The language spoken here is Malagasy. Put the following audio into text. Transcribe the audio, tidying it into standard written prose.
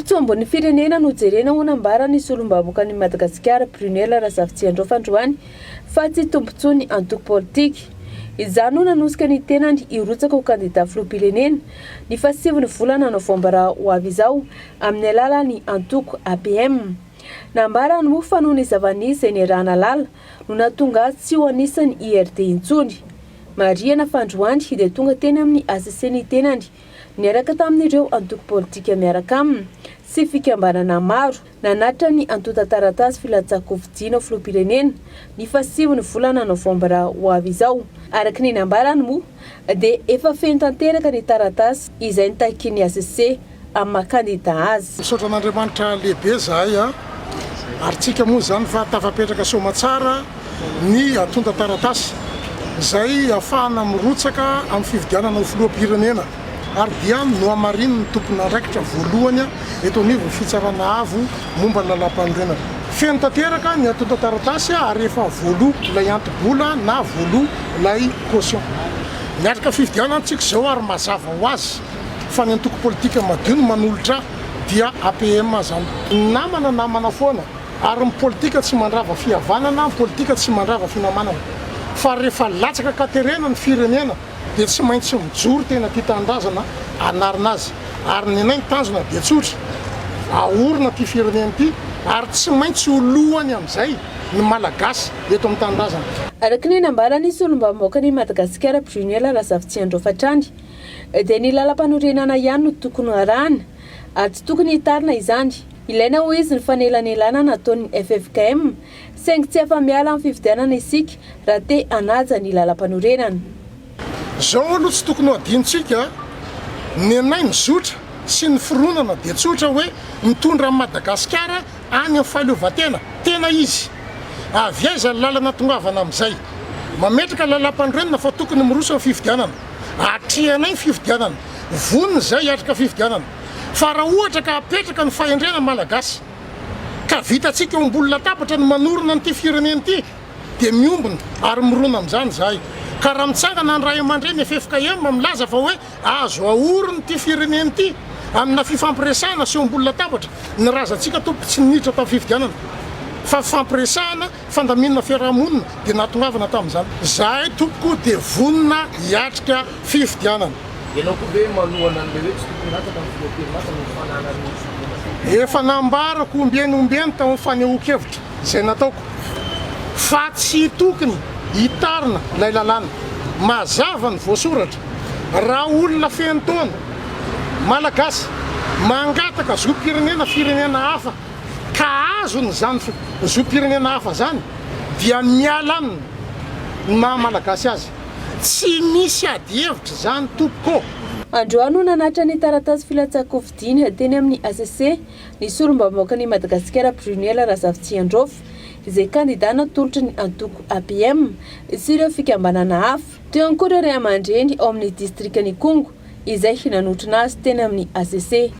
Tombontsoa ambonin'ny firenena no jerena ho nambaran'ny solombavambahoakan'i Madagasikara Brunelle Razafitsiandraofa androany fa tsy tombontsoan'ny antoko politika. Izany no nanosika ny tenany hirotsaka ho kandida filoham-pirenena ny fahasivin'ny volana novambra ho avy izao amin'ny alalan'ny antoko APM. Nambarany moa fa noho ny zava-nisy izay niaraha-nahalala no nahatonga azy tsy ho anisan'ny IRD intsony. Marihana fa androany dia tonga teny amin'ny hcc ny tenany niaraka tamin'ireo antoko politika miaraka aminy sy fikambanana maro nanatitra ny antontan-taratasy filatsahan-kofidina ho filoham-pirenena ny fahasivin'ny volana novambra ho avy izao. Araka ny nambarany moa dia efa feno tanteraka ny taratasy izay nitakian'ny hcc amin'ny maha kandida azy. Misaotra an'Andriamanitra lehibe zahay a! Ary tsika moa izany fa tafapetraka soamatsara ny antontan-taratasy izay ahafahana mirotsaka amin'ny fifidianana ho filoham-pirenena ary dia nohamarinin'ny tompon'andraikitra voalohany eto anivon'ny Fitsarana Avo momba ny Lalàmpanorenana. Feno tanteraka ny antontan-taratasy ary efa voaloa ilay anto-bola na voaloa ilay caution. Miatrika fifidianana tsika izao ary mazava ho azy fa ny antoko politika madio no manolotra dia APM zany. Ny namana namana foana ary ny politika tsy mandrava fihavanana, ny politika tsy mandrava finamanana fa rehefa latsaka an-katerena ny firenena dia tsy maintsy mijoro tena tia tanindrazana hanarina azy ary ny anay ny tanjona dia tsotra, ahorina ity firenena ity ary tsy maintsy ho lohany amin'izay ny Malagasy eto amin'ny tanindrazana. Araka ny nambaran'ny solombavambahoakan'i Madagasikara Brunella Razafitsiandraofa hatrany dia ny lalampanorenana ihany no tokony harahana ary tsy tokony hitarina izany. Ilaina hoy izy ny fanelanelanana ataon'ny ffkm saingy tsy afa-miala amin'ny fifidianana isika raha te hanaja ny lalampanorenana. Izao aloha tsy tokony ho adinontsika, ny anay ny zotra sy ny fironana dia tsotra hoe mitondra an'i Madagasikara any amin'ny fahaleovantena tena izy. Avy aiza ny lalana tongavana amin'izay? Mametraka lalampanorenana fa tokony miroso amin'ny fifidianana. Atrehanay ny fifidianana. Vonona izay hiatrika fifidianana. Fa raha ohatra ka apetraka ny fahendrena Malagasy ka vitantsika eo ambony latabatra ny manorina an'ity firenena ity dia miombona ary mirona amin'izany izahay. Ka raha mitsangana ny ray aman-dreny ffkm milaza fa hoe azo aorina ity firenena ity amina fifampiresahana sy eo ambony latabatra, ny razantsika tompoko tsy niditra tamin'ny fifidianana fa fifampiresahana, fandaminana fiaraha-monina dia nahatongavana tamin'izany. Izahay tompoko dia vonona hiatrika fifidianana. Ianao koa ve manohana an'ilay hoe tsy tokony hilatsaka ny filoham-pirenasa noho ny fananany vola? Efa nambarako ombieny ombieny tao amin'ny fanehoan-kevitra izay nataoko fa tsy tokony hitarina ilay lalàna. Mazava ny voasoratra, raha olona feno taona, Malagasy, mangataka zom-pirenena firenena hafa ka azony izany zom-pirenena hafa izany dia miala aminy ny maha Malagasy azy. Tsy misy adihevitra izany tompoko ô! Androany no nanatitra ny taratasy filatsahan-kofidina teny amin'ny hcc ny solombavambahoakan'i Madagasikara Brunelle Razafitsiandraofa izay kandida natolotry ny antoko APM sy ireo fikambanana hafa. Teo ihany koa ireo ray aman-dreny ao amin'ny distrikan'Ikongo izay nanotrona azy teny amin'ny hcc.